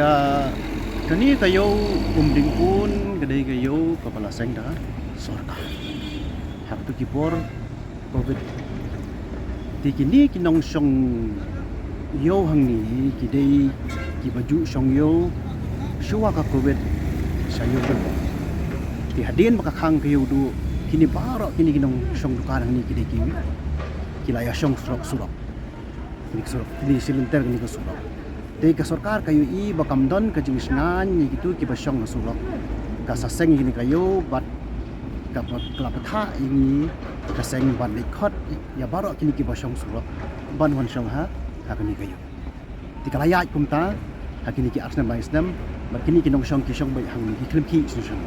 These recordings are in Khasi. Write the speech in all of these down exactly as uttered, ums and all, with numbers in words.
Ka, kane ka ïew Umdingpun ka dei ka ïew kaba la seng da sorkar ha katu ki por covid. Te kine ki nongshong ïew hangne ki dei kiba ju shong ïew shuwa ka covid sha ïew. Te hadien ba ka khang ka ïew duh, kine baroh kine ki nongshong dukan hangne ki dei ki, ki la ïa shong surok surok. Kine ki surok, kine ki lynter kine ki surok. Te ka sorkar ka ïohi ba kam don ka jingsngewbha ïa kitu kiba shong ha surok. Ka sa seng ïa kane ka ïew bad ka la pynthah ïa ngi ka seng ban leit khot ïa baroh kine kiba shong surok ban wan shong ha, ha kane ka ïew. Te ka la ïaid kumta ha kine ki ar snem lai snem bad kine ki nongshong ki shong beit hangne, ki khlem khih shuh shuh.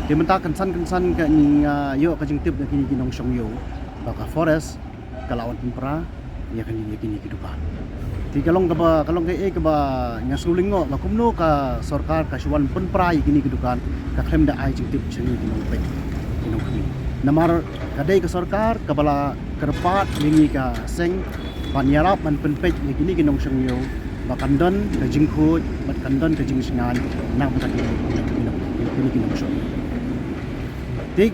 Te mynta kynsan kynsan ka ngi, ah, ïoh ka jingtip na kine ki nongshong ïew ba ka forest ka la wan pynpra ïa kane, ïa kine ki dukan. Te ka long kaba, ka long kaei kaba nga sngewlyngngoh ba kumno ka sorkar ka shu wan pynpra ïa kine ki dukan, ka khlem da ai jingtip sha ngi ki nongpeit, ki nongkhmih. Namar ka dei ka sorkar kaba la kyrpad ïa ngi ka seng ban ïarap ban pynpeit ïa kine ki nongshong ïew ba kan don ka jingkhuid bad kan don ka jingsngewbha na ka bynta kine, kine ki nongshong ïew. Te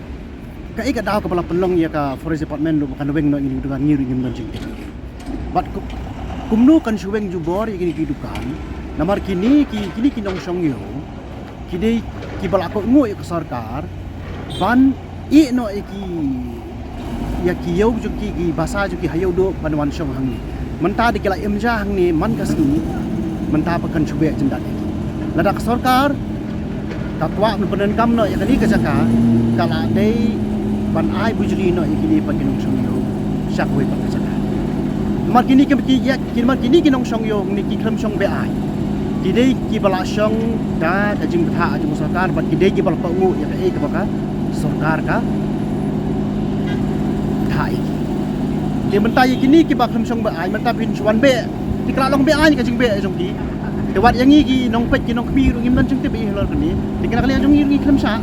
kaei ka daw kaba la pynlong ïa ka Forest Department ruh ba kan weng noh ïa kine ki dukan, ngi ruh ngim don jingtip. Bad ku-, kumno kan shu weng jubor ïa kine ki dukan? Namar kine ki, kine ki nongshong ïew ki dei kiba la kohnguh ïa ka sorkar ban ïeh noh ïa ki, ïa ki ïew jong ki, ki basa jong ki ha ïew duh ban wan shong hangne. Mynta dei ki la im ja hangne man ka sngi, mynta ba kan shu beh jyndat ïa ki. Lada ka sorkar ka kwah ban pyndonkam noh ïa kane ka jaka, ka la dei ban ai bujli noh ïa kine pat ki nongshong ïew sha kawei pat ka jaka. Namar kine ki, ki, ïa, namar kine ki nongshong ïew hangne ki khlem shong be-aiñ. Ki dei kiba la shong da ka jingbthah jong ka sorkar bad ki dei kiba la kohnguh ïa kaei kaba ka sorkar ka bthah ïa ki. Te mynta ïa kine kiba khlem shong be-aiñ mynta phin shu wan beh. Te ka la long be-aiñ ka jingbeh jong ki. Te wat ïa ngi ki nongpeit ki nongkhmih ruh ngim don jingtip ïa halor kane. Te kane ka liang jong ngi ruh ngi khlem shah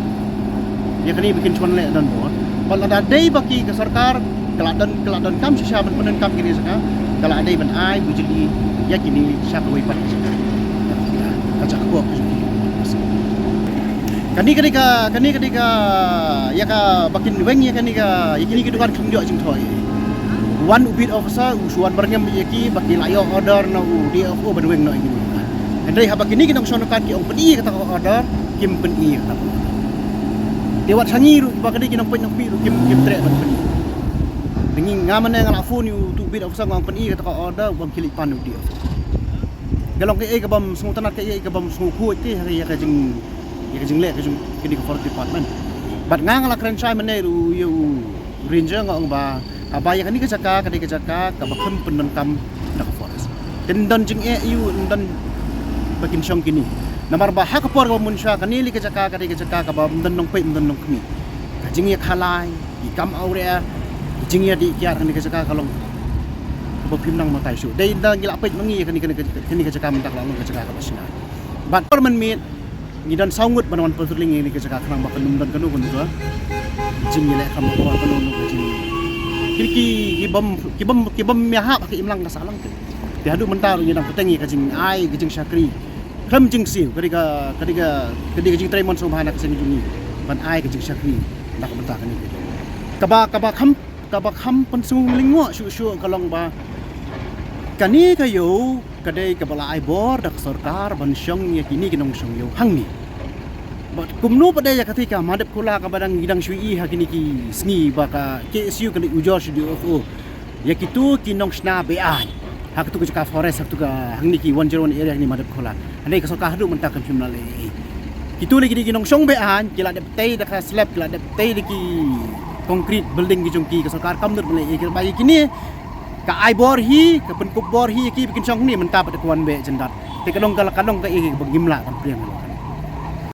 ïa kane ba kin shu wan leh donbor. Bad lada dei ba ki ka sorkar ka la don, ka la donkam shisha ban pyndonkam kine ki jaka, ka la dei ban ai bujli ïa kine sha kawei pat ka jaka. Ka jaka ka jaka. Kane ka dei ka, kane ka dei ka ïa kaba kin weng ïa kane ka, ïa kine ki dukan khlem ïoh jingthoh. Wan u beat officer u shu wan byrngem ïa ki ba ki la ïoh order na u D F O ban weng noh ïa kine ki dukan. Hynrei haba kine ki nongshong dukan ki ong pyni kata ka order, kim pyni kata ka order. Te wat sha ngi ruh ba ka dei ki nongpeit nongkhmih ruh kim, kim treh ban pyni. Te ngi, nga mynne nga la phone ïa utu u beat officer nga ong pyni kata ka order, u ong khie leit pan ïa u D F O. Ka long kaei kabym sngewtynnat, kaei kabym sngewkhuid te ha ïa ka jing, ïa ka jingleh ka jong kane ka Forest Department. Bad nga, nga la kren shai mynne ruh ïa u ranger, nga ong ba haba ïa kane ka jaka ka dei ka jaka kaba khlem pyndonkam da ka forest. Te ym don jingeh ïa u, ym don ba kin shong kine. Namar ba ha ka por kaba mynshwa kane lei ka jaka ka dei ka jaka kaba ym don nongpeit ym don nongkhmih. Ka jingïakhalai, ki kam awria, ki jingïadih kiad ha kane ka jaka ka long kaba phim nang batai shuh. Dei ynda ngi la peit ma ngi ïa kane, kane, kane ka jaka mynta ka la long ka jaka kaba shna. Bad por mynmiet ngi don saw ngut ban wan patrolling ïa kane ka jaka khnang ba kan ym don kano kano ka jingïaleh kham bakor, kano kano ka jing, ki, ki, kibym, kibym, kibym ïahap ha ka imlang ka sahlang te. Te haduh mynta ruh ngi dang pateng ïa ka jingai ka jingshakri khlem jingsiew. Ka dei ka, ka dei ka, ka dei ka jingtrei mon sngewbha na ka seng jong ngi ban ai ka jingshakri na ka bynta kane ka jong, kaba, kaba kham, kaba kham pynsngewlyngngoh shuh shuh ka long ba kane ka ïew ka dei kaba la ai bor da ka sorkar ban shong ïa kine ki nongshong ïew hangne. Bad kumno pat de ïa katei ka Madep Khola kaba dang, ngi dang shu ïohi ha kine ki sngi ba ka K S U ka dei ujor sha D F O ïa kitu ki nongshna be-aiñ ha katu ka jaka forest, ha katu ka, hangne ki one zero one area hangne Madep Khola. Hangne ka sorkar haduh mynta kam shym la leh ei ei. Kitu lei ki dei ki nongshong be-aiñ, ki la dep tei da ka slab, ki la dep tei da ki concrete building ki jong ki, ka sorkar kam nud ban leh ei ei. Kaba ïa kine ka ai bor hi, ka pynkup bor hi ïa ki ba kin shong hangne, mynta pat ka wan beh jyndat. Te ka long ka, ka long kaei kaba ngim lah ban pdiang halor.